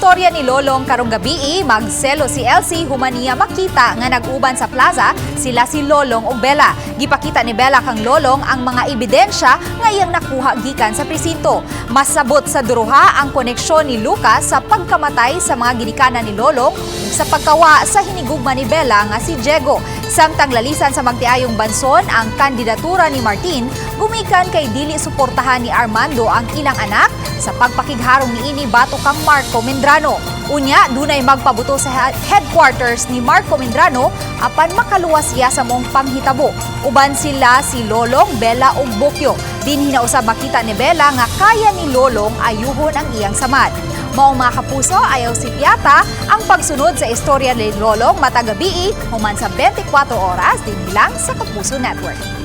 Istorya ni Lolong karong gabii, magselo si Elsie human niya makita nga nag-uban sa plaza sila si Lolong ug Bella. Gipakita ni Bella kang Lolong ang mga ebidensya nga iyang nakuha gikan sa presinto. Masabot sa duruha ang koneksyon ni Lucas sa pagkamatay sa mga ginikanan ni Lolong ug sa pagkawa sa hinigugma ni Bella nga si Diego. Samtang lalisan sa magtiayong banson ang kandidatura ni Martin, gumikan kay dili suportahan ni Armando ang ilang anak sa pagpakigharong niini batok kang Marco Mendrano. Unya, dunay magpabuto sa headquarters ni Marco Mendrano apan makaluwas siya sa maong panghitabo. Uban sila si Lolong, Bella ug Bokyo. Dinhi na usab makita ni Bella nga kaya ni Lolong ayuhon ang iyang samad. Maong mga kapuso, ayaw sipyata ang pagsunod sa istorya ni Lolong matag gabii human sa 24 oras dinhi lang sa Kapuso Network.